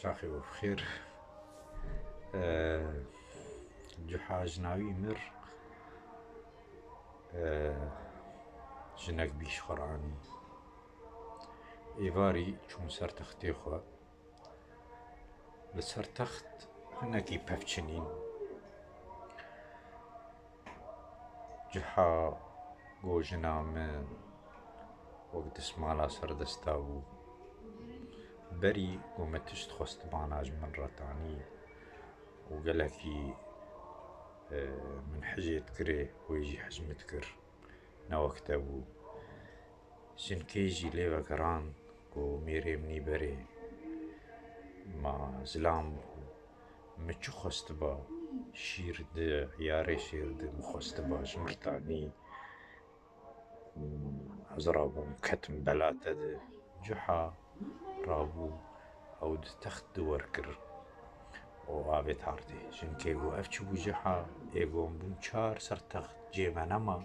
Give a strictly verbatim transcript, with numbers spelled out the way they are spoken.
Çaxê we bi xêr. Cuha jina wî mir, jinek bî ji xwe re anî. Êvarî çûn ser textê xwe. Li ser text hinekî pevçinîn. Cuha got, jina min wek dismala ser desta bû. Berî got, min tişt xwestibana ji min re tanî û gelekî, e, min hicê dikirê, wê jî hic min dikir. Ne wek te bû. Jinkê jî lê vegerand, got, mêrê min î berê ma zilam bû. Min çi xwestiba? Şîr di, yarê şêr di, min xwestiba ji min re tanî. Ez rabûm, ketim bela te di. Cuha rabû, ew di text di wer kir û avêt ardê. Jinkê got, ev çi bû Cuha? Ê got, em bûn çar ser text, cê me nema.